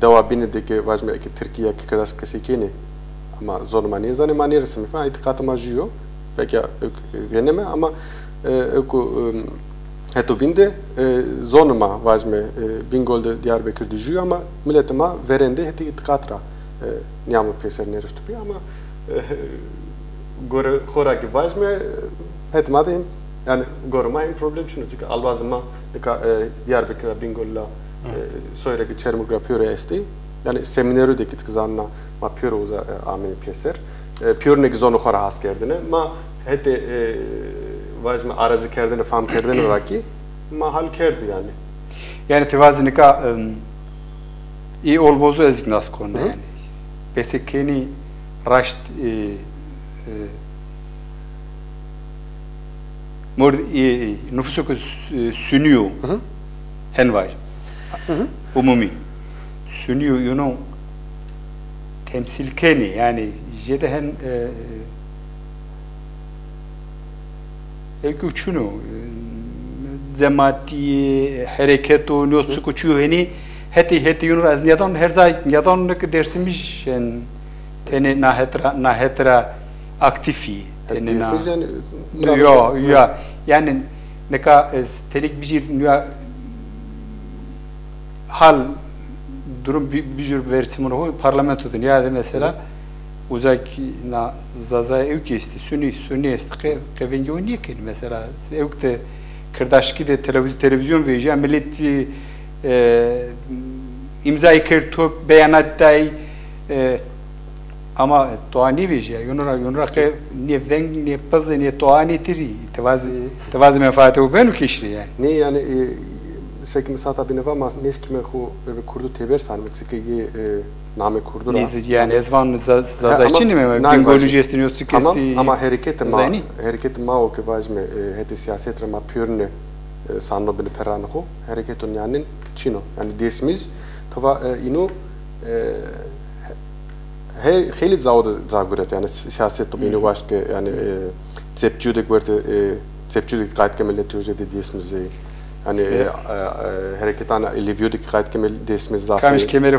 dewa bîne de ke vajime eke tirkî ya kî kirdas qesey kenê, ama zonê ma nêzanê, ma nêresime pê, îtîqatê ma jûyo. Belkî ewk vêneme ama, e, ewk, e, heto bîn de, e, zonê ma vajime, e, Bîngol de, Diyarbekir de jûyo ama miletê ma verên de hetê îtîqat ra, e, nîyamo pêser, nêreşto pê ama, e, Gore xo ra ki vajme, hetê ma de him, yanî gore ma him problem çin o. Çike albazê ma nika, e, Diyarbekir ra, Bingol ra, e, soyre ki Çermug ra pêro estê. Yanî semineru de ki ti zanena ma pêro uza, e, ameyê pêser. E, pêro ne ki zonê xo ra has kerdêne. Ma hetê, e, vajme arazî kerdêne, fam kerdêne ra ki ma hal kerdo yanî. Yanî ti vazî nika, em, ê olvozu ez kî nas kon yanî. Besekenî raşt, e, e, mord, e, e, nufusê ke s-, e, sunî yo, hen vaj. Umumî. Sunî yo, yeno temsîl kenê, yanî jêde hen, e, e, ewk û çin o, e, cematî, hereket o, nîyo çik o çi yo henî, hetê, hetê yeno ra ez nîyadan, her cay nîyadan ne ki Dêrsimij, yanî tenê na het ra, na het ra aktîf î, tenê na. Dêrsimij yanî, yo, ya, yanî nika ez tenik bijîr nîya hal durum bi-, bijûr verçimûn ho parlamento de nîyade mesela, uza kî na Zazay ewk estî, sunî, sunî estî, qe-, qe vengê ho nêkenî mesela. Ewk de Kirdaşkî de televiz-, televîzyon vejîya, miletî, e, îmzayî kerd, top, beyanat day, e, Ama to a nêvejîya, yonura, yonura qe nê veng, nê piz, nê to a, nê tirî. Ti vazî, ti vazî menfaatê xo beno keşî rê yanî. Nê yanî, e, seke mi sata bîne va ma nêşkîme xo, e, kurdu têver sanîme, çike yê, e, namê kurdu ra. Nêzî yanî ez van za-, Zazay çin îme, Bingolij estî, nîyo çik estî. Ama hereketê ma, hereketê ma o ke vajîme, e, hetê sîyaset ra ma pêrune, e, sanno bîne perranê xo. Hereketo nîyanên çin o. Yanî Dêsimij, to va, e, îno, e, He, xeylê cawo de ca guret, yanî si-, sîyaset de bînî waşt ke, yanî, e, cepçîyo de guerte, e, cepçîyo de qayt keme lê tewje de Dêsimij zey. Yanî, e, e, e, hereketan elewîyo de qayt keme Dêsimij zaf. Kamiş kemeri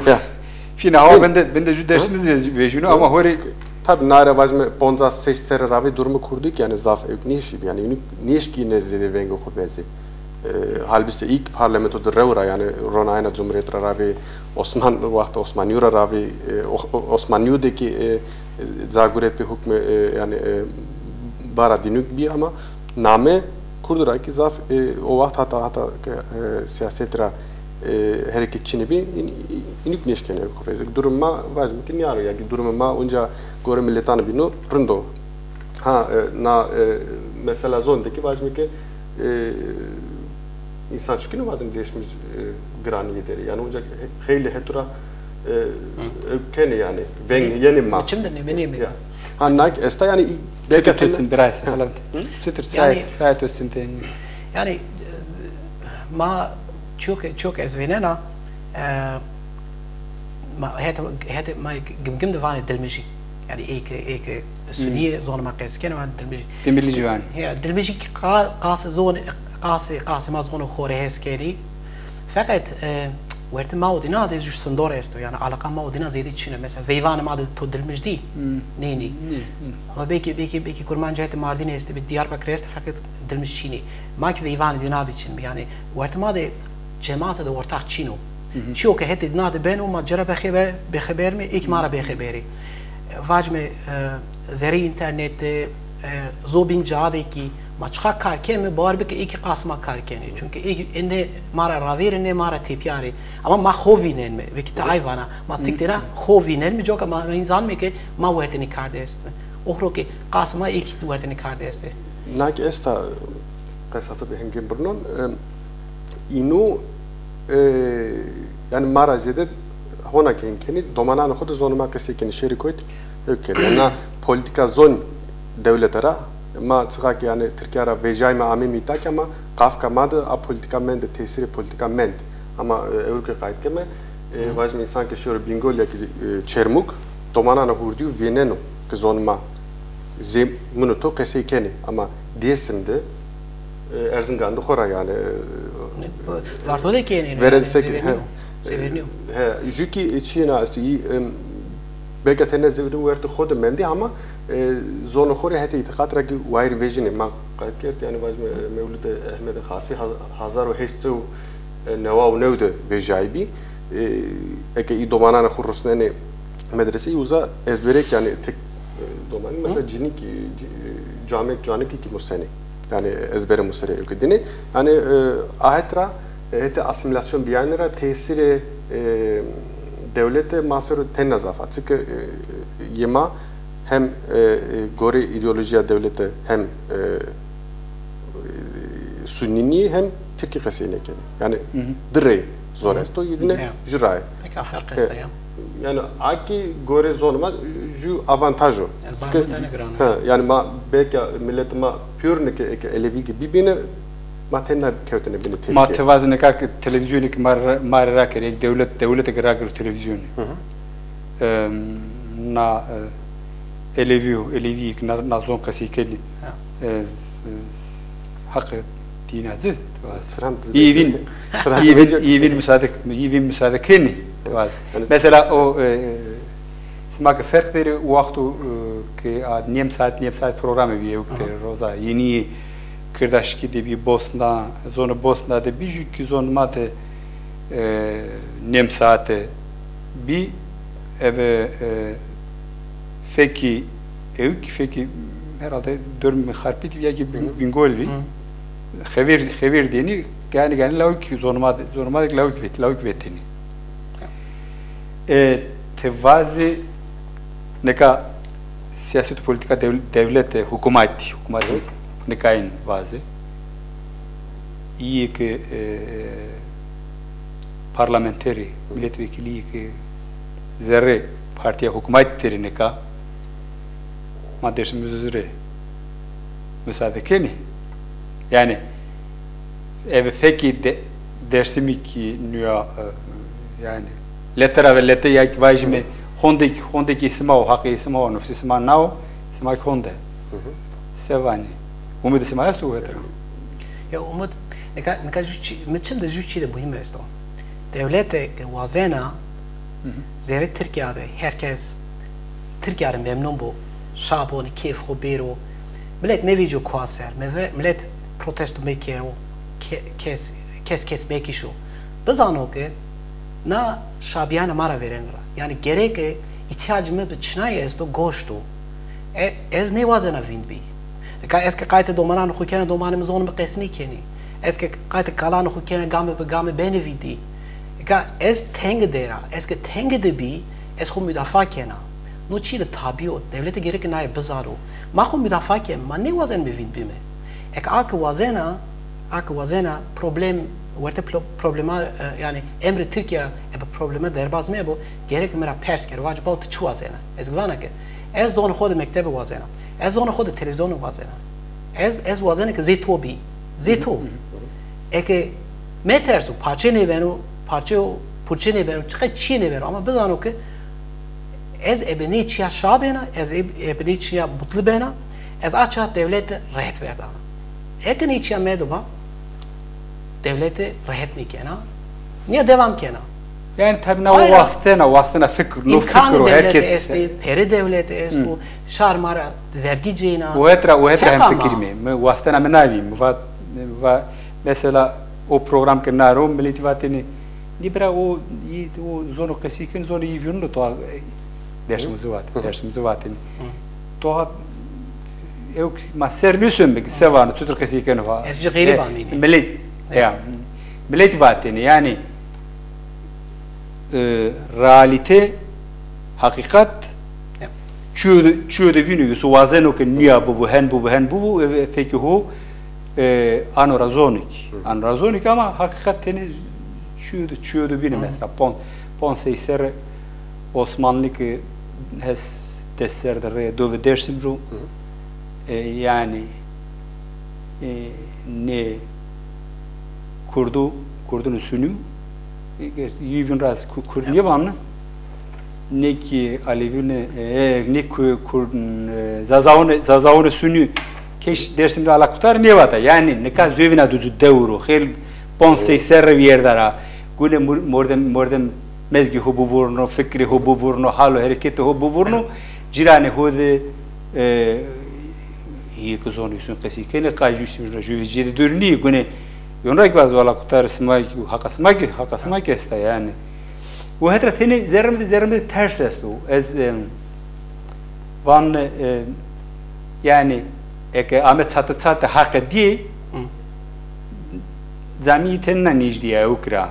fîna hawa bende, bende jû Dêsimij vejîno ama horê. Tabî nare vajme poncas şeşt serre ravê durumê kurdî ki yanî zaf ewk nêşî, yanî nêşkîne zêde vengê xo bezê. E, halbîste îlk parlamento de rew ra, yanî ronayena cumhurîyet ra ravê Osman, wexta Osmanîyo ra ravê, e, o-, o-, Osmanîyo de kî, e, e, ca guret bi hukmê, e, yanî, e, bara dînûk bî ama name kurdu ra kî zaf, e, o wext hata, hata ke, e, sîyaset ra, e, hereket çinî bî, în-, în-, înûk nêşkenê xo fezek. Durum ma vajim ki nîyaro ya kî durum ma unca gore miletan bîno rind o. Ha, e, na, e, mesela zon de kî vajîme ke, e, însan çikîno vajîme Dêsimij, e, giranîye der ê. Yanî onca he-, xeylê hetura, e, e, kenê yanî. Veng yenê ma. Çim de nêmenê mi? Ya. Ha, nak esta yanî. Belki Türkçe birayse falan. Sütür, yanî, sayet, sayet ötsin. Yanî, e, ma çok, çok ez vênena, e, Ma, het, het, ma Gimgim de vanê Dilmijî. Yanî ê ke, ê ke Sunî yê, zonê ma qesî kenê, vanê Dilmijî. Dimilî jî vanê. He, Dilmijî kî qa-, qasê zon, qasê, qasê ma zonê xo rê hes kenî. Feqet, e, wertê ma û dîna de jû sindor esto. Yanî alaqa ma û dîna zêde çin o. Mesela veyvanê ma de to Dilmij dî? Nê, nê. Nê, nê. Ama belkî, belkî, belkî Kurmancî hetê Mardînî estê, bi Diyarbekir estê, feqet Dilmij çin ê. Ma kî veyvanê dîna de çin bî. Yanî wertê ma de cemate de ortax çin o. Çîyo ke hetê dina de beno, ma ci ra bexeber, bexeber me, ê kî ma ra bexeber ê. Vacime, e, zerrê înternet de, e, zobîn ca de kî ma çiqa kar keme, bawer bike ê kî qas ma kar kenê. Çunke ê kî, e, ne ma ra ravêr ê, ne ma ra tepîyar ê. Ama ma xo vînenme, wekî ti ay vana, ma tik têna xo vînenme, coka ma, ma zanime ke ma wertê nê kar de estme. Oxro ke qas ma ê kî wertê nê kar de estê. Na kî esta, qesa to bi hingên birnon, e, Îno, e, yanî ma ra zêde hona ke hên kenî, domananê xo de zonê ma qesey kenî, şêrî koyt ewk kenî. Yanî na polîtîka zon dewlete ra, ma çiqa ke yanî Tirkîya ra vejayme ameyme îta ke ama qafka ma de a polîtîka mende, tesîrê polîtîka mend. Ama, e, ewro ke qayt keme, e, vajîme însan ke şêro Bîngol ya kî, e, Çermug, domananê hurdî vêneno ke zonê ma zê min û to qesey kenê. Ama Dêsim de, e, Erzingan de xo ra yanî, e, Varto de kî yenê, verê de yanî, seke, zêde he, nîyo, zêde nîyo. He, jû kî çîyê na esto, î, em, belka tene zewde wertê xo de mendî ama, e, zonê xo rê hetê îtîqat ra kî wayîr vejînê. Ma qayt kerd, yanî vajîme, e, Mewlidê Ehmedê Xasî, ha-, hezar û heşt sey û newa û new de vejayî bî. E, eke î domananê xo rusnenê medreseyî, uza ezberêk yanî tek Domanî, mesela cinîk, ci-, camek, canikî kî musenê. Yanî ezberê musenê ewk dînê. Yanî, e, a het ra, e, hetê asîmîlasyon bîyane ra tesîrê, e, dewlete ma ser o tena zaf a. Çike, e, yê ma hem, e, e, gorê îdeolojîya dewlete hem, e, sunînî hem tirkî qesey nêkenê. Yanî di rey zor esto, yê dîne ju raye. Peki, a ferq esta ya. Yanî a kî gorê zonê ma ju avantaj o. Yanî çike, ha, yanî ma belka miletê ma pêrune ke eke elewî kî bibîne, ma tena kewtine binê tehlîke. Ma ti vazê nika ke televîzyonê ke ma rê, ma rê rakerê, ek dewlet, dewlete ke rakerê televîzyonê. Em, na, e, elewî yo, elewîyê ke na, na zon qesey kenê. E, e, heqê dîna ci, ti vazê. Îvîn, îvîn, îvîn musade, îvîn musade kenê, ti vazê. Mesela o, e, sima ke ferq derê, wexto, e, ke a nêm saet, nêm saet programê bî, ewk de roza yenî Kirdaşkî de bî, Bosna, zonê Bosna de bî, jû kî zonê ma de, e, nêm saete bî, eve, e, fekî ewk, fekî herhalde dormê Xarpêt vî ya kî Bîn-, Bîngol vî. Xevêr, xevêr dênî, ganî ganî lawik zonê ma de, zonê ma de lawik vet-, lawik vetenî. E, ti vazê nika sîyaset û polîtîka dew-, dewlete, hukûmatî, hukûmatî nikayên vazê. Îyê ke, e, parlamenterî, milletvekilî ke zerrê partîya hukûmatî der ê nika, ma Dêrsimizû rê musade kenê. Yanî eve fekî de, Dêrsimî kî nûya, e, yanî lete ra ve lete ya kî vajîme hondêk, hondêkê sima o, haqê sima o, nufusê sima na o, sima kî honde. Se vanê? Umudê sima esto het ra? Ya Umut, nika, nika ju çî, mi çim de ju çî de muhîm esto. Dewlete ke wazena zerê Tirkîya de her kes Tirkîya rê memnun bo, şa bo, nê keyf xo bêro. Milet mevêco koa ser, meve-, milet protesto mekero, ke-, kes, kes kes mekişo. Bizano ke na şabîyane ma ra vêrene ra. Yanî gereke îhtîyacê mi bi çinayî esto, goşt o. E, ez nêwazena vînd bî. Nika ez ke qaytê domananê xo kena, domanê mi zonê mi qesî nêkenê. Ez ke qaytê kalanê xo kena, game bi game benê vîndî. Nika ez tenge der a, ez ke tenge de bî, ez xo mudafa kena. No çî de tabî o, dewlete gereke naye bizaro. Ma xo mudafa keme, ma nêwazenme vînd bîme. Eke a ke wazena, a ke wazena problem, werte plo-, problema, e, yanî emrê Tirkîya ebe probleme derbaz mebo, gereke mi ra pers kero, vaco, bawo ti çi wazena? Ez vana ke ez zonê xo de mektebe wazena. Ez zonê xo de televîzyone wazena. Ez, ez wazena ke zê to bî. Zê to. Eke meterso, parçe nêbeno, parçe o, purçe nêbeno, çiqe çîyê nêbeno. Ama bizano ke ez ebe nê çîya şa bena, ez eb-, ebe nê çîya mutlu bena, ez a çîya dewlete rehet verdana. Eke nê çîya medo ba, dewlete rehet nêkena, nîya dewam kena. Yanî tabî na wastena, wastena fikir, no fikir o her kes. Pere dewlete esto, şar ma ra vergî cêna. O het ra, o het ra hem fikirîme. Mi wastena mi navî, mi va, va, mesela o program ke na ro, miletî vatêne, nê bira o, o zono qesî ken, zono yî vînûn to, e, Dêrsimizû vat, Dêrsimizû vatêne. To ha, ewk ma ser nêsonme ke se vano, çutir qesî keno ha. Ez ci xeyrî vanîme. Milet, ya, milet vatêne, yanî, e, realîte, heqîqet, çiyo de, çiyo de vîno, yeso wazeno ke nîya bivo, hen bivo, hen bivo, e, fekê ho, e, ano ra zonê kî. Ano ra zonê kî ama heqîqet tenê çiyo de, çiyo de vîno mesela. Pon-, ponc sey serre Osmanlî ke hes dest ser de rê do ve Dêrsim ro. E, yanî, e, nê Kurdu, Kurdunê Sunî, e, ger-, yî vîn raz Ku-, Kurd nêvanê, nê kî Alevînê, e, nê Ku-, Kurd, e, Zazawunê, Zazawunê Sunî keş Dêrsim de alakudar nêvata. Yanî nika zovîna du, du dewr o. Xêl ponc sey serre vîyerda ra. Gune mur-, mordem, mordem mezgê ho bivurno, fikrê ho bivurno, hal û hereketê ho bivurno, cîranê ho de, e, yê ke zonê îsûn qesî kenê, qay jû îsûn ra jû vecîyê de dûr nîyê, gune yon ra kî vaz wela qutarê sima kî, haqa sima kî, haqa sima kî esta yanî. Û het ra tenê zerrê mi de, zerrê mi de ters esto. Ez, em, Van, e, yanî eke ame çate çate haqe dî, Hı. Camî tenna nîjdî ya ewk ra,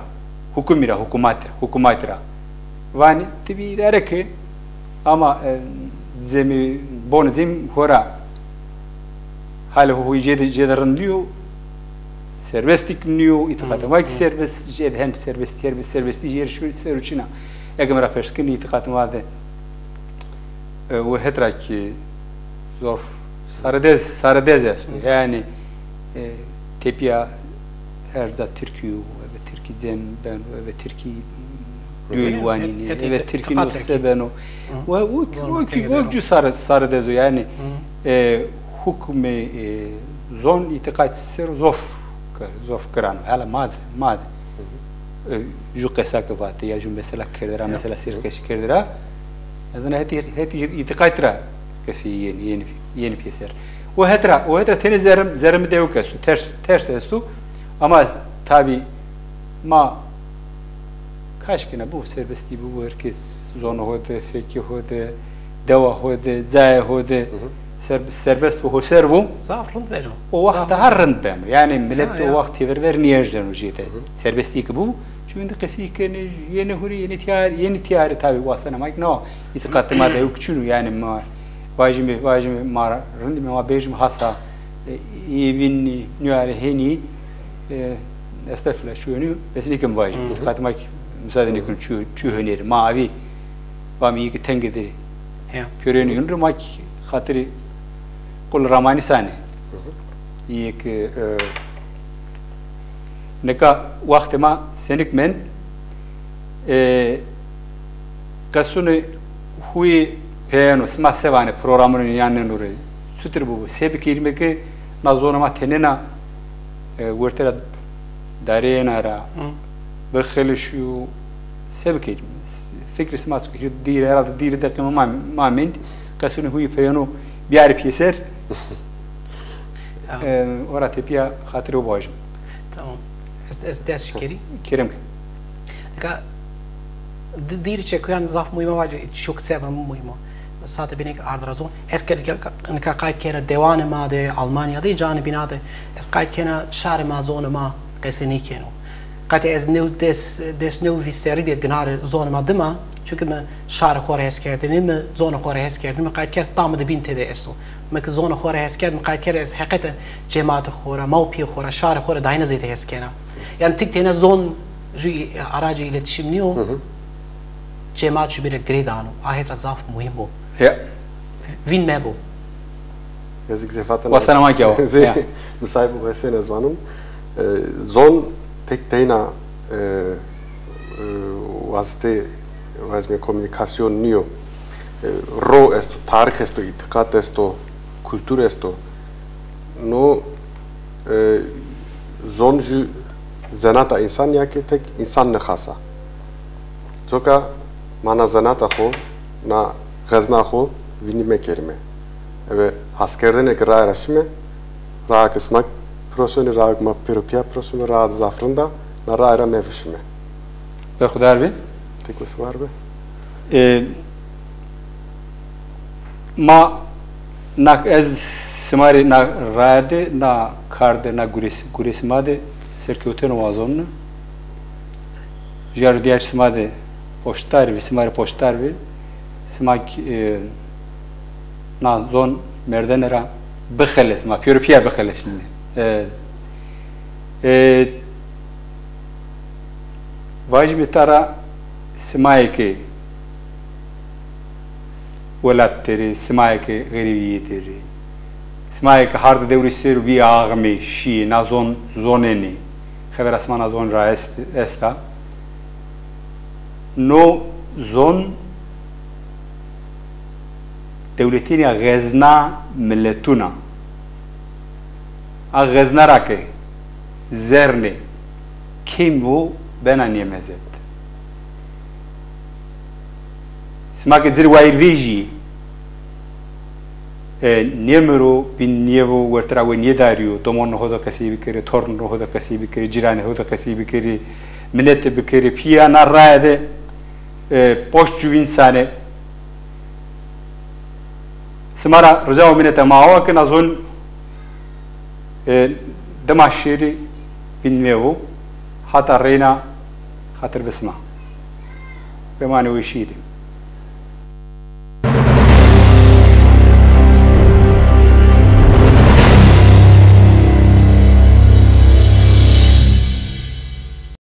hukumî ra, hukumat ra, hukumat ra. Vanî ti bî îdare ke, ama, e, cemî, bon cemî hora hale hu jêde, jêde rind nîyo, serbestîk nîyo, îtîqatê ma kî serbest, jêde hem serbestî, her serbestî jêr şu ser û çin a. Eke mi ra pers kenî îtîqatê ma de, e, û het ra kî zof saredez, saredez esto. Hı. Yanî, e, tepîya her ca tirkî yo, eve tirkî cem beno, eve tirkî Hı. duyê wanînê, eve tirkî îtîqat ra kî. Nose beno. Hı. Ve o, o, o, o cû sare, saredez o. Yanî, Hı. e, hukmê, e, zon îtîqat ser zof, zof giran o. Hele ma de, ma de. Hı hı. E, ju qesa ke vate ya ju mesela kerde ra, Hı. mesela serkeşî kerde ra. Ez ina hetî, hetî îtîqat ra qesî yenî, yenî, yenî pêser. O het ra, o het ra tenê zerrê, zerrê mi de ewk esto, ters, ters esto. Ama tabî ma kaşkîna bu serbestî bu, her kes zonê ho de, fekê ho de, dewa ho de, cayê ho de, Hı hı. ser-, serbest vo, ho ser vo. Zaf rind beno. O waxt daha rind beno. Yanî milet o waxt têver ver nîerzeno jêde. Hı hı. Serbestî ki bu, çundi qesî kenê, yenê hurî, yenê tîyar, yenê tîyarî tabî wastena ma ki no, îtîqatê ma de ewk çin o, yanî ma vajîme, vajîme ma rindîme, ma bêjîme hasa, e, î vîn nîyarê henî, e, estexfirullah, şu henî, bes nêkem vajîme. Hı hı. Îtîqatê ma ki musaade nêkeno, çu, çu hunerî. Ma avî, vamî yê ki tenge dirê. Ya. Pêro yenî yunrî ma ki xatirî qul ramanî sanê. Hı hı. Yê ki, e, nika wextê ma senik mend, e, qesunê huyê peyeno, sima se vanê programunê yaneno rê, çutir bibo, se bikerîme ke na zonê ma tenêna, e, werte ra darêna ra, Hı. bixelişîyo, se bikerîme? Fikrê sima çik o? Dîrê, herhalde dîrê deqîme ma, ma mend, qesunê huyê peyeno biyarî pêser. Ya. E, ora tepîya xatirê o bajim. Tamam. Ez, ez dest şikerî. Kerem ke. Nika di-, dîrî çekuyan zaf muhîm a, vacî çok seba muhîm a. Sate bîne ke ard ra zon. Ez ke nika, nika qayt kena dewanê ma de, Almanya de, canê bîna de. Ez qayt kena şarê ma, zonê ma qesê nêkeno. Qatê ez new des, des new vîst serrî bî ginarê zonê ma dima. Çunke mi şarê xo rê hes kerdêne, mi zonê xo rê hes kerdêne, mi qayt kerd tamê de bîn tede esto. Mi ke zonê xo rê hes kerd, mi qayt kerd ez heqeten cemaatê xo ra, ma û pîyê xo ra, şarê xo ra dayîna zêde hes kena. Yanî tik têna zon ju î-, aracê îletişîm nîyo, Hı hı. cemaat jubîn ra girê dano. A het ra zaf muhîm o. Ya. Vîn mebo. Ez zî zêfatena Wastena ma ki awa. Zê-, Ya. Misayîb û Hesên ez vanim. E, zon tek teyna, e, e, wasitê, vazîme, komunîkasyon nîyo. E, ro esto, tarîx esto, îtîqat esto, kultur esto. No, e, zon jü zenata însan ya ke tek însan nixasa. Coka ma na zenata xo, na xezna xo vîndî mekerîme. Eve haskerdene ke raye ra şîme, raye ke sima prosonî, raye ke ma pêro pîya prosonîme, raye zaf rind a, na raye ra mevişîme. Berxudar bê. Tek wes war be. E, ma na, ez sima rê na raye de, na kar de, na gurês-, gurê sima de serkewtene wazonine. Jar û dîyar sima de poştdar bî, sima rê poştdar bî. Sima ki, e, na zon merdene ra bixelesnî, ma pêro pîya bixelesnîme. E, e, vajîme ta ra simayê ke welat der ê, simayê ke xerîbîye der ê, simayê ke hardê dewrê ser o bî aximê, şîyê, na zon zonenê. Xebera sima na zon ra est, esta. No zon dewletênî ya xezna miletûn a. A xezna ra ke zernê kêm vo bena nêmezet. Sima ke ci rê wayîr vejîyê, e, nêmiro, bîn nêvo, werte ra we nêdarîyo, domonê ho de qesey bikerê, tornê ho de qesey bikerê, cîranê ho de qesey bikerê, minete bikerê, pîya na raye de, e, poşt cuvîn sanê. Sima ra rica û mineta ma awa ke na zon, e, dima şîrî bîn nêwo, hata reyna xatir bi sima. Bimanê wê şîrî.